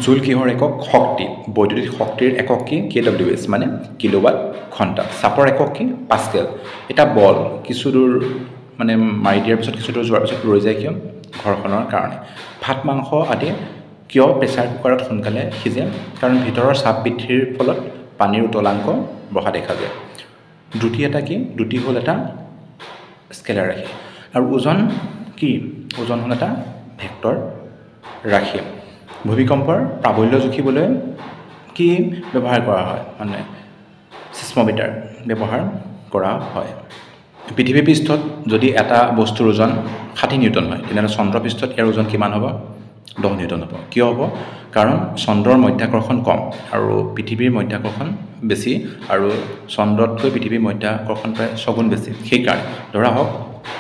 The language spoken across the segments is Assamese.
জুল কিহৰ একক? শক্তি। বৈদ্যুতিক শক্তিৰ একক কি? kWh মানে কিলোৱাট ঘণ্টা। চাপৰ একক কি? পাস্কেল। এটা বল কিছু দূৰ মানে মাৰি দিয়াৰ পিছত কিছু দূৰ যোৱাৰ পিছত ৰৈ যায় কিয়? ঘৰ্ষণৰ কাৰণে। ভাত, মাংস আদি কিয় প্ৰেছাৰ কুকাৰত সোনকালে সিজে? কাৰণ ভিতৰৰ চাপ বৃদ্ধিৰ ফলত পানীৰ উতলাংক বঢ়া দেখা যায়। দ্ৰুতি এটা কি? দ্ৰুতি হ'ল এটা স্কেলাৰ ৰাশি। আৰু ওজন কি? ওজন হ'ল এটা ভেক্টৰ ৰাশি। ভূমিকম্পৰ প্ৰাবল্য জুখিবলৈ কি ব্যৱহাৰ কৰা হয়? মানে চিছম'মিটাৰ ব্যৱহাৰ কৰা হয়। পৃথিৱী পৃষ্ঠত যদি এটা বস্তুৰ ওজন 60 নিউটন হয়, তেনেহ'লে চন্দ্ৰপৃষ্ঠত ইয়াৰ ওজন কিমান হ'ব? 10 নিউটন হ'ব। কিয় হ'ব? কাৰণ চন্দ্ৰৰ মধ্যাকৰ্ষণ কম আৰু পৃথিৱীৰ মধ্যাকৰ্ষণ বেছি, আৰু চন্দ্ৰতকৈ পৃথিৱীৰ মধ্যাকৰ্ষণ প্ৰায় 6 গুণ বেছি। সেইকাৰণে ধৰা হওক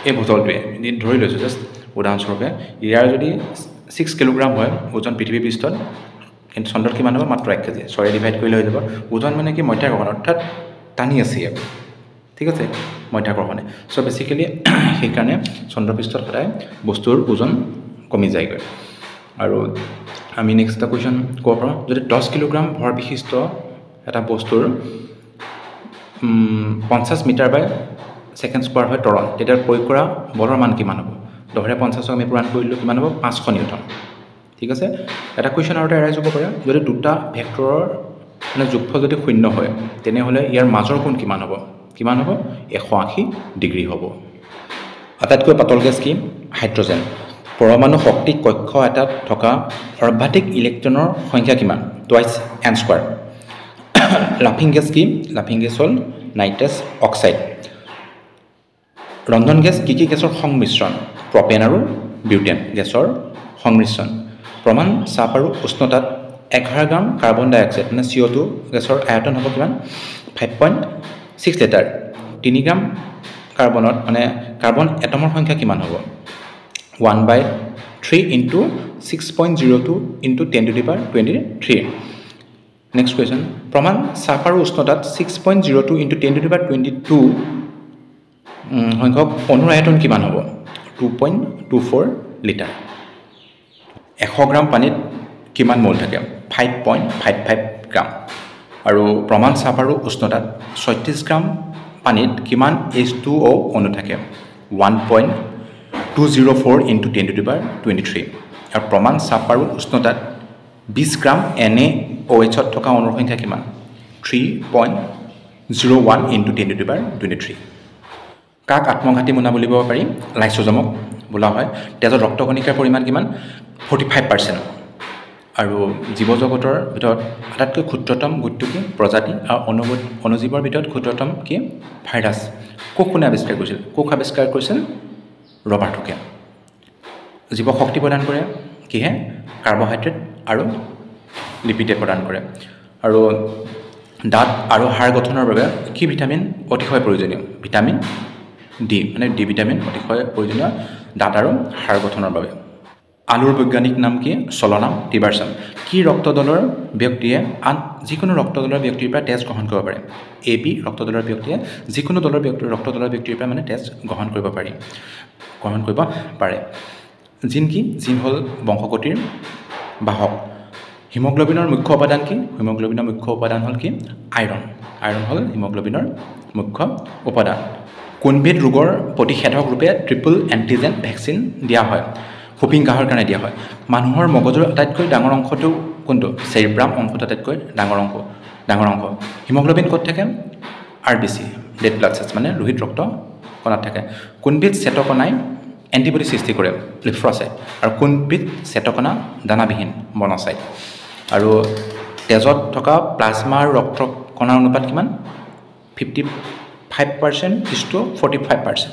এই বটলটোৱে, ধৰি লৈছোঁ জাষ্ট উদাহৰণস্বৰূপে, ইয়াৰ যদি 6 কিলোগ্ৰাম হয় ওজন পৃথিৱী পৃষ্ঠত, কিন্তু চন্দ্ৰত কিমান হ'ব? মাত্ৰ 1 কেজি। 6 ডিভাইড কৰিলে হৈ যাব। ওজন মানে কি? মধ্যাকৰ্ষণ, অৰ্থাৎ টানি আছে ইয়াক, ঠিক আছে, মধ্যাকৰ্ষণে। চ' বেচিকেলি সেইকাৰণে চন্দ্ৰপৃষ্ঠত সদায় বস্তুৰ ওজন কমি যায়গৈ। আৰু আমি নেক্সট এটা কুৱেশ্যন ক'ব পাৰোঁ, যদি 10 কিলোগ্ৰাম ভৰ বিশিষ্ট এটা বস্তুৰ 50 মিটাৰ বাই ছেকেণ্ড স্কোৱাৰ হয় ত্বৰণ, তেতিয়া প্ৰয়োগ কৰা বলৰ মান কিমান হ'ব? 10ৰে 50ক আমি পূৰণ কৰিলোঁ, কিমান হ'ব? 500 নিউটন। ঠিক আছে। এটা কুৱেশ্যন আৰু এটা এৰাইজ হ'ব পাৰে, যদি দুটা ভেক্টৰৰ মানে যোগফল যদি 0 হয়, তেনেহ'লে ইয়াৰ মাজৰ কোণ কিমান হ'ব? কিমান হ'ব? 180 ডিগ্ৰী হ'ব। আটাইতকৈ পাতল গেছ কি? হাইড্ৰজেন। পৰমাণু শক্তি কক্ষ এটাত থকা সৰ্বাধিক ইলেক্ট্ৰনৰ সংখ্যা কিমান? 2n²। লাফিং গেছ কি? লাফিং গেছ হ'ল নাইট্ৰাছ অক্সাইড। ৰন্ধন গেছ কি কি গেছৰ সংমিশ্ৰণ? প্ৰপেন আৰু বিউটেন গেছৰ সংমিশ্ৰণ। প্ৰমাণ চাপ আৰু উষ্ণতাত 11 গ্ৰাম কাৰ্বন ডাই অক্সাইড মানে CO2 গেছৰ আয়তন হ'ব কিমান? 5.6 লিটাৰ। 3 গ্ৰাম কাৰ্বনত মানে কাৰ্বন এটমৰ সংখ্যা কিমান হ'ব? 1/3 into 6.02 into 10⁻²³। Next question, প্ৰমাণ চাপ আৰু উষ্ণতাত 6.02 ইণ্টু 10⁻²² সংখ্যক অণুৰ আয়তন কিমান হ'ব? 2.24 লিটাৰ। 100 গ্ৰাম পানীত কিমান মোল থাকে? 5.55 গ্ৰাম। আৰু প্ৰমাণ চাপ আৰু উষ্ণতাত 36 গ্ৰাম পানীত কিমান H2O অণু থাকে? 1.204 ইণ্টু 10⁻²³। আৰু প্ৰমাণ চাপ আৰু উষ্ণতাত 20 গ্ৰাম NaOHত থকা অণুৰ সংখ্যা কিমান? 3.01 ইণ্টু 10⁻²³। কাক আত্মঘাতী মোনা বুলিব পাৰি? লাইচোজমক বোলা হয়। তেজত ৰক্তকণিকাৰ পৰিমাণ কিমান? 45%। আৰু জীৱজগতৰ ভিতৰত আটাইতকৈ ক্ষুদ্ৰতম গোটটো কি? প্ৰজাতি। আৰু অণুজীৱৰ ভিতৰত ক্ষুদ্ৰতম কি? ভাইৰাছ। কোষ কোনে আৱিষ্কাৰ কৰিছিল? কোষ আৱিষ্কাৰ কৰিছিল ৰবাৰ্ট হুকে। জীৱক শক্তি প্ৰদান কৰে কিহে? কাৰ্বহাইড্ৰেট আৰু লিপিডে প্ৰদান কৰে। আৰু দাঁত আৰু হাড় গঠনৰ বাবে কি ভিটামিন অতিশয় প্ৰয়োজনীয়? ভিটামিন ডি, মানে ডি ভিটামিন অতিশয় প্ৰয়োজনীয় দাঁত আৰু হাড় গঠনৰ বাবে। আলুৰ বৈজ্ঞানিক নাম কি? চলনাম টিবাৰচাম। কি ৰক্তদলৰ ব্যক্তিয়ে আন যিকোনো ৰক্তদলৰ ব্যক্তিৰ পৰা তেজ গ্ৰহণ কৰিব পাৰে? এ বি ৰক্তদলৰ ব্যক্তিয়ে যিকোনো দলৰ ব্যক্তি ৰক্তদলৰ ব্যক্তিৰ পৰা মানে তেজ গ্ৰহণ কৰিব পাৰে। জিন কি? জিন হ'ল বংশগতিৰ বাহক। হিমগ্ল'বিনৰ মুখ্য উপাদান কি? হিমগ্ল'বিনৰ মুখ্য উপাদান হ'ল কি? আইৰণ। আইৰণ হ'ল হিমগ্ল'বিনৰ মুখ্য উপাদান। কোনবিধ ৰোগৰ প্ৰতিষেধক ৰূপে ট্ৰিপল এণ্টিজেন ভেকচিন দিয়া হয়? হুপিং কাহৰ কাৰণে দিয়া হয়। মানুহৰ মগজুৰ আটাইতকৈ ডাঙৰ অংশটো কোনটো? চেৰিব্ৰাম অংশটো আটাইতকৈ ডাঙৰ অংশ। হিমগ্ল'বিন ক'ত থাকে? RBC, red blood sales মানে লোহিত ৰক্ত কণাত থাকে। কোনবিধ শ্বেতকণাই এণ্টিবডি সৃষ্টি কৰে? লিফ্ৰচাইট। আৰু কোনবিধ শ্বেতকণা দানাবিহীন? মন'চাইট। আৰু তেজত থকা প্লাজমা আৰু ৰক্ত কণাৰ অনুপাত কিমান? 55% is two 45%।